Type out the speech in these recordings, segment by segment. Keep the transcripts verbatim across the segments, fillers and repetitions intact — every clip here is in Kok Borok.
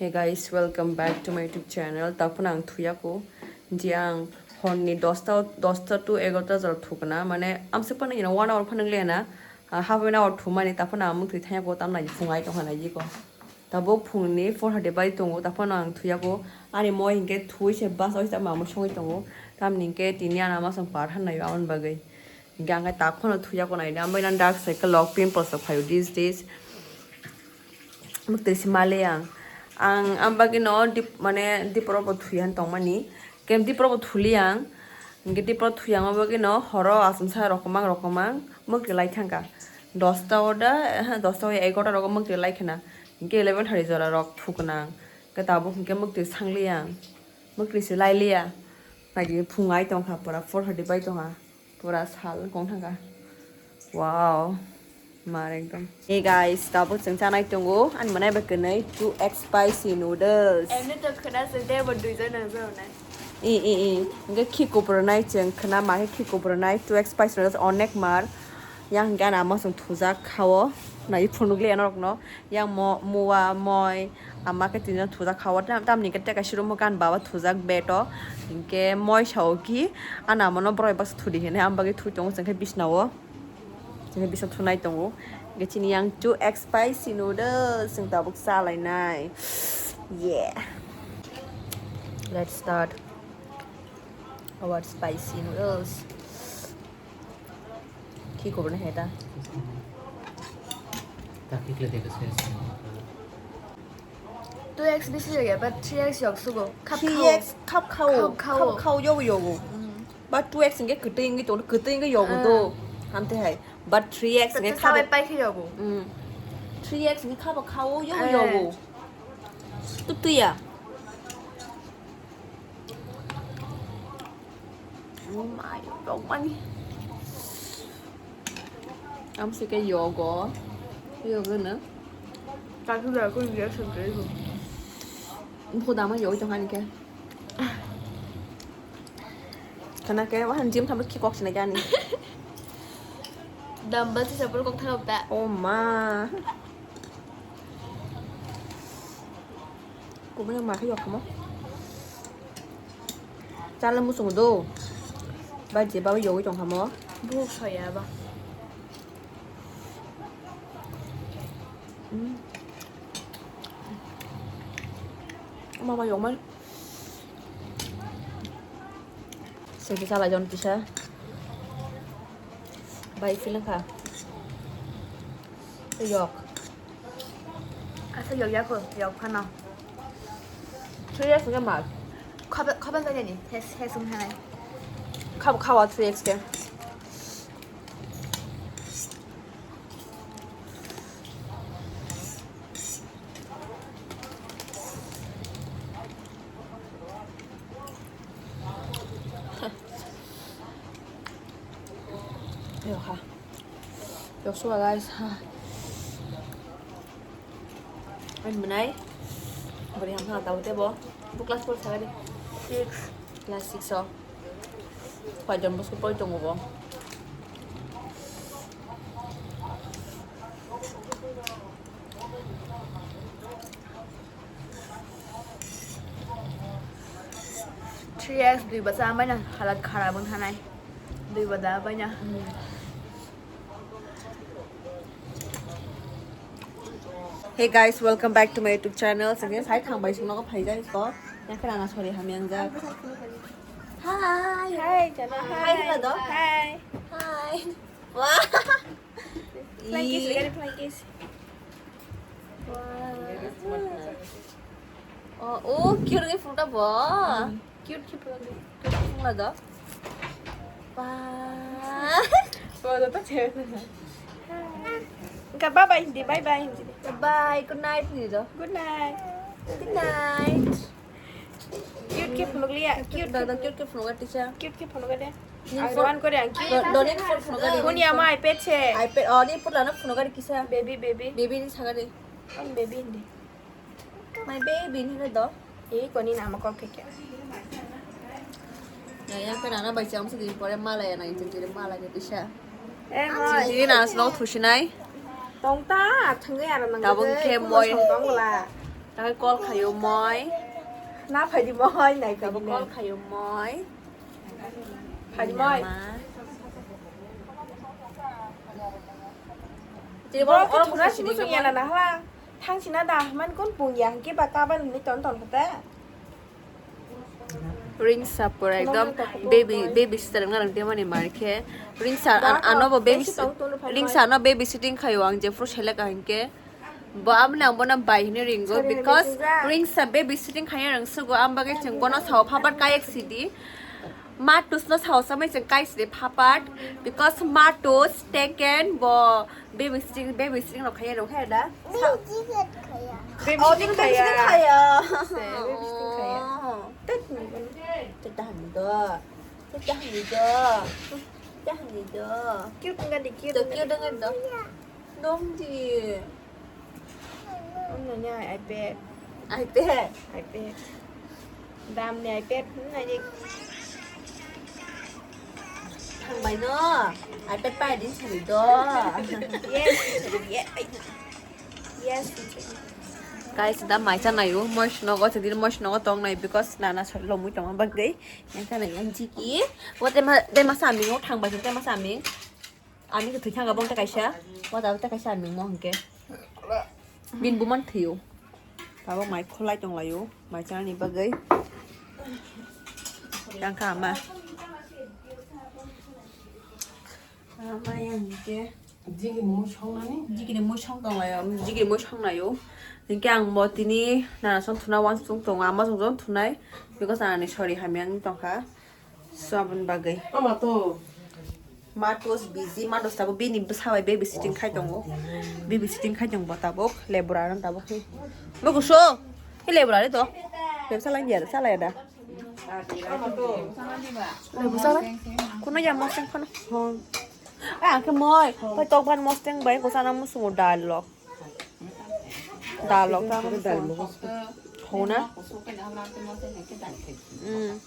Hey guys, welcome back to my YouTube channel. Taphano ang thuyako je ang horni dosta, dosta to egarota jora thukna, mane amsa phano ino one hour phano wnglaina, ah, half an hour thumani, taphano ang mwtwi thangko, tamni phungai tongkha naijiko. Tabuk phungni four thirty bai tongo, taphano ang thuyako, ani moi hinkhe thwi se bus oisa mamo songwi tongo, tamni hinkhe tini ana masong par hanayo aboni bagwi. Hinkhe ang khe taphano thuyako naidi, ambai nang dark circle rok, pimples rok phaio these days. Mwktwi se mali ang. Ang am bagwi no dip, mane dipro bo thuyan tongmani. Kem dipro bo thuli ang. Hinkhe dipro thuyang bagwi no horo asumsa rokomang rokomang mwktwi lai thangkha. Dosta o da, eh, dosta o egarota rogo mwktwi lai khna. Hinkhe eleven thirty jora rok thukna ang. Khe tabuk hinkhe mwktwi sangliya ang. Mwktwi se lailiya. Naidi phungai tongkha pura four thirty bai tongkha. Pura sal wng thangkha. Wow. Mar ekdom. Hey guys, tabuk chwng chanai tongo. Ani manai bai kwnwi two X spicy noodles. Emni to khwna se tei bo duijon nang jao nai. I, i, i. Hinkhe khi kupro nai chwng khwna ma khe khi kupro nai two X spicy noodles onek mar. Yang hinkhe ani ama chwng thujak khao. Nai phunukliya norokno. Yang mo, mua, moi, ama khe tinjon thujak khao. Tam, tamni khe teka siro mo kan baba thujak beto. Hinkhe moi sao ki, ana mono borok baksa thudi hini, am bagwi thui tongo chwng khe bisnao. Chwng khe bisna thunai tongo. Hinkhe chini yang two X spicy noodles, chwng tabuk chalainai. Yeah. Let's start our spicy noodles. Khi khobor na heta. Takik le dekha se. Two X bisi jagya, but three X yok sugo. Khap khao. Three X khap khao. Khap khao. Khap khao yogo yogo. Mm. But two X hinkhe kwtwi wngwi tongo, kwtwi wngwi yogo do. Ah. Hamte hai. But three X hinkhe khap pai khe yogo. Mm. Three X hinkhe khap khao yogo yogo. Tutuya. Oh my, rok mani. Am se ke yogo. Yogo na. Ka tu da ko ya se ke ko. Ko da ma yogo tong ani ke. Kana ke wa han gym tham ki kok sina gani. Dumbbell se sapor kok thang ta. Oh ma. Kubuni ma khe yok mo. Chala muchung do. Ba je ba yogwi tong kha mo. Buh soya ba. Mm. Mama yokmani. Sengki salai jon kisa. Bai feeling kha. Yok. Asa yok yako, yok phano. Three X ke mal. Khobe, khobe lagani, hes, hes um hanai. Khab khawa three X ke. Yok ha. Yok suwa guys ha. Ani mwnai. Bari ham ha tabo tebo. Bu class four sagadi. Six. Class six o. Koi jon bosko poi tongo bo. Three X dui bacha amai na halat kharab wng thanai. Dui bada bai na. Hey guys, welcome back to my YouTube channel. Sengke sai thang bai sung nogo phai jai ko. Yang khe rana sori hamyang jak. Hi. Hi, Jana. Hi, hi. Hello. Hi. Hi. Wah. Flying kiss, very flying kiss. Wah. Oh, oh, cute ke phone ta bo. Hmm. Cute khe phone ta. Cute khe phone ta. Wah. Bo da ta che. Ka bye bye hindi, bye bye hindi. Bye, good night ni do. Good night. Good night. Cute khe phunukliya, cute da, da, cute khe phunuga teacher. Cute khe phunuga de. Ni phone, ang kore ang cute. Do, do ni phone phunuga de. Huni ama iPad se. iPad, oh, ni putla no phunuga de kisa. Baby, baby. Baby ni saga de. Ang baby hindi. My baby ni do. Ei, koni nama kok khe kya? Ya, ya, khe nana bai cham se din pore mala ya nai, chiri mala khe teacher. Eh, chiri na sno thusinai. Tong ta, thangwi aro nang. Tabung khe moi. Tong la. Takai call khayo moi. Na phaidi moi, nai phaidi call khayo moi. Phaidi moi. Tini boro oro thura sini sung yana na hala. Thang sina da man kun pung ya hingke ba kaban ni ton ton kata. Ringsa pura ekdom baby, baby sister wngna rang tei mani mar khe. Ringsa ano bo baby, Ringsa no baby sitting khayo ang je fru selek ang khe. Bo aboni ang bono bai hwnwi ringo because Ringsa baby sitting khaina rwngsugo, ang bagwi chwng bono sao phapat kaiyek sidi. Matus no sao samai chwng kai sidi phapat because Matus taken bo baby sitting, baby sitting rok khaiya rok khaiya da. Baby sitting khaiya. Baby sitting khaiya. Baby sitting khaiya. Tet ni. Tet dah ni do. Tet dah ni do. Dah ni do. Cute nggak di cute? Cute nggak do? Dong di. Om nanya iPad. iPad. iPad. Dam ni iPad nanya. Thang bai no. iPad pai din sari do. Yes. Yes. Yes. Guys, da mai cha nayo. Mosh nogo chedil mosh nogo tong nai because nana lomui tong bagwi. Yang kana yang jiki. Wa tema tema saming o thang bai tema saming. Ani khe thwi thangkha bong tei kaisa, o jaga tei kaisa ani mung hwnkhe. Bini buma thwio. Tabuk mai khulai tonglaio, mai chanani bagwi. Tangkha ama. Ama yang hwnkhe. Jigini mui songnani? Jigini mui song tonglaio, jigini mui songlaio. Hwnkhe ang bo tini nana song thuna wansuk tongo, ama song thunai. Because ani sori hamya wng tongkha. So, aboni bagwi. Ama to. Matos busy, Matos tabuk bini bwsa bai baby sitting khai tongo. Baby sitting khai tongo tabuk, lebra no tabuk he. Bo kuso. He lebra re to. Lebra salai dia, salai da. Ama to. Lebra salai. Kono ya moseng kono. Hon. Ah, ang khe moi. Pai tok ban moseng bai ko sana musungo dal lok. Dal lok ta. Dal lok. Hona. Mm.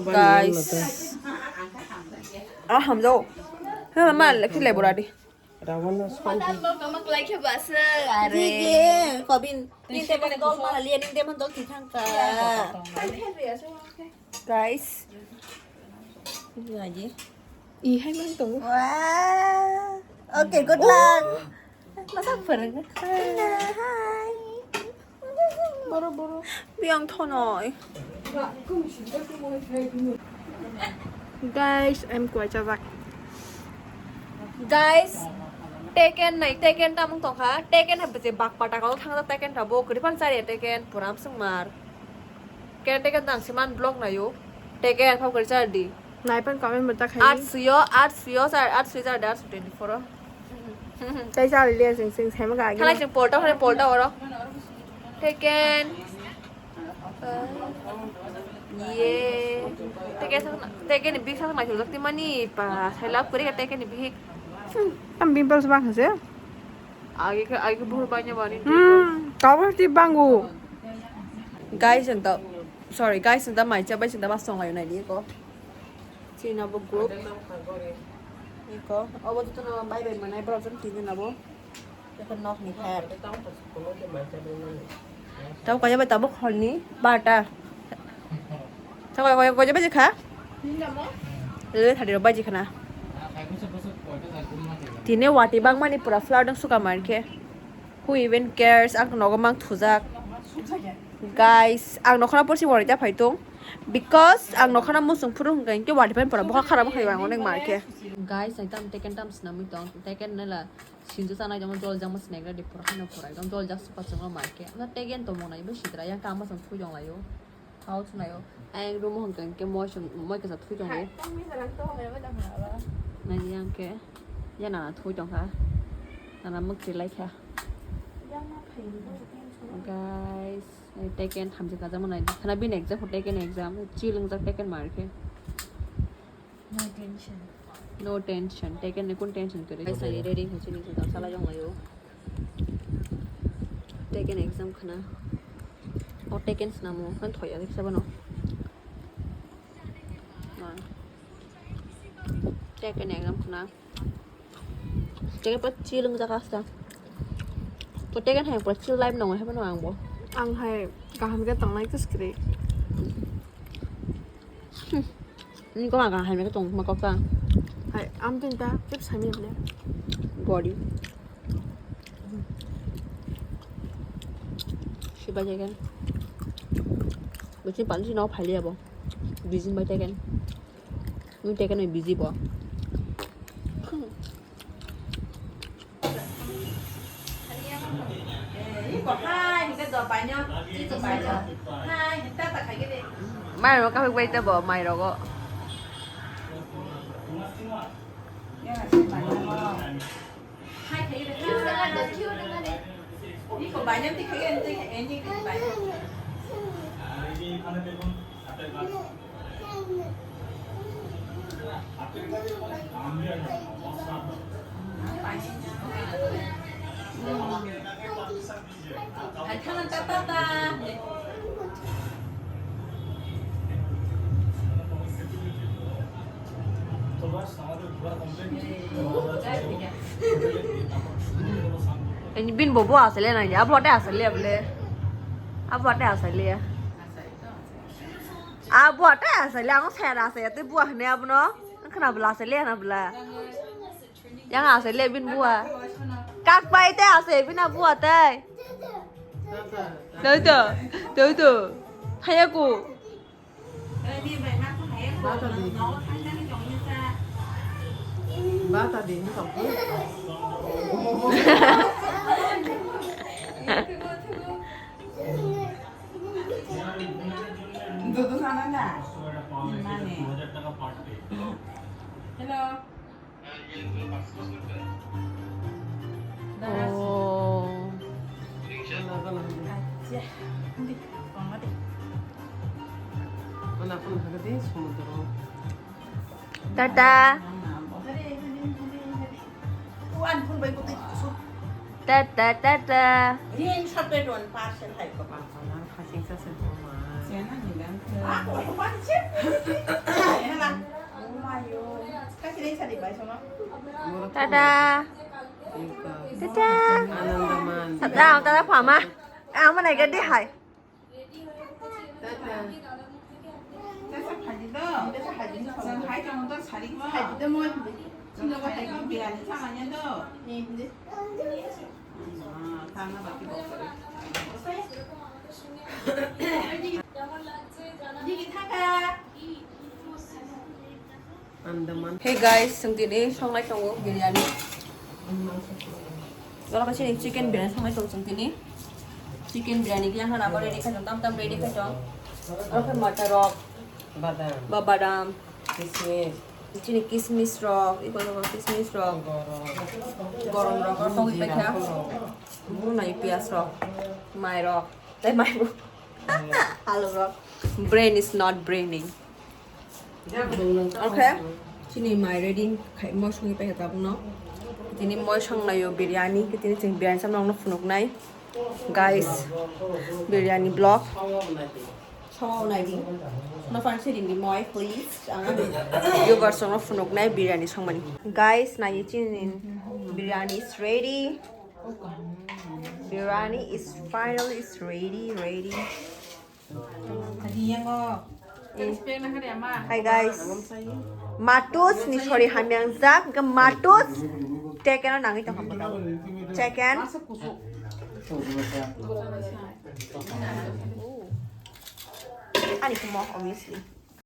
Guys. Ah, hamjao. Ha, ma, lekhi le boradi. Rawana song. Jige, kobin. Ninte man dol mahali, ninte man dol thithangka. Guys. Ini aja. Ih, hai mang tong. Wah. Oke, good luck. Masa bareng? Hai. Boro, boro. Biang thonoi. Guys, I'm quite a back. Guys, Tekken nai, Tekken tamung tongkha. Tekken hai bwse bak pata kalo thangda Tekken ta bo kwrwiphan chariya Tekken puram sungmar. Kene Tekken tang siman vlog nayo. Tekken phab kwrwi chardi. Naipan comment bo ta khai. Art suyo, art suyo, art suyo chardi, art suyo twenty four o. Tei chali le sing sing sema ga. Thalai sing polta hore polta oro. Tekken. Ye. Tekken sakna, Tekken ni bihik sakna thujak timani pa. Sai love kori ka Tekken ni bihik. Tam pimples bang se. Agi ke, agi buhur banya bani. Hmm, cover tip bangu. Guys, ang ta, sorry, guys, ang ta mai cha bai sing ta mas song ayo nai di ko. Chini abo group. Iko, abo jotono bai bai manai borok jotono tinjon abo. Eko nok ni kher. Tamo kaya bai tabuk horni barta. Tamo kaya, kaya, kaya bai kha? Lele thadi rok bai khna. Tini wati bangmani pura flood ang suka mar khe. Who even cares? Ang nogo mang thujak. Guys, ang nokhana porsi wari ta phai tong. Because ang nokhana musung phuru hwnkha hinkhe wadi pen pora bokha khara bokha ang onek mar khe. Guys, ang tam Tekken tam swnamwi tong. Tekken nela sinjo chanai tongmo jol jangma snack ready pura hano pura ekdom jol jak suka chwngno mar khe. Ang Tekken tongmo nai bo sidra yang kama chwng thui tong laio. Hao chwng laio. Ang room hwnkha hinkhe moi chwng moi kisa thui tongo. Nai yang khe. Ya nana thui tongkha. Nana mwkri laikha. Guys. Tekken hamjak kajak manai. Khana bini exam, Tekken exam. Chill wngjak Tekken mar khe. No tension. No tension. Tekken ni kun tension kwrwi. Guys, ani ready khe chini khe salai jong laio. Tekken exam khana. O Tekken snamo. Kan thoya kisa bano. Ma. Tekken exam khana. Tekken pura chill wngjak asta. To Tekken hai pura chill life nangwi haino ang bo. Ang hai kaham khe tongnai kwskwrwi. Ni kok ang kaham khe tong ma kok ta. Hai, am tin ta kep sami ble. Body. Sibai jagan. Bochin pali no phali abo. Bijin bai jagan. Mui teke noi busy bo. Mai ro kahwi bai te bo mai rogo. Ini bin bobo asale na ya, abo ate asale able. Abo ate asale ya. Abo ate asale, ang saya rasa ya, tu buah ni abo no. Ang kena bela asale na bela. Yang asale bin buah. Kak pai te ase bin buah te. Tuh tuh, tuh tuh. Hai aku. Bata dini. Bata dini tongkhe. Dudu sana da. Mane. Hello. Oh. Tata. Tata, tata. Tata. Tata. Anandaman. Tata, tata, pama. Ang mana gede hai. Tata. Andaman. Hey guys, chwng tini songnai tongo biryani. Oro khe chini chicken biryani songnai tongo chwng tini. Chicken biryani khe yang hana abo ready khai tong, tam tam ready khai tong. Oro khe mata rok, badam, ba badam, kismis, chini kismis rok, iko rok kismis rok, gorom, gorom rok, oro songwi paikha. Bunai piyaj rok, mai rok, tei mai bo. Alu rok. Brain is not braining. Okay. Chini mai ready khai, moi songwi paikha tabukno. Tini moi songnaio biryani, tini chwng biryani samno phunuknai. Guys, biryani vlog. Songnaidi. No fan sering di moi, please. Ang viewers no phunuknai biryani songmani. Guys, nai chini biryani is ready. Biryani is finally is ready, ready. Hi guys. Matus ni sorry hamyang jak ke matus. Chicken nangwi tong hambo. Chicken. Ani kumo obviously.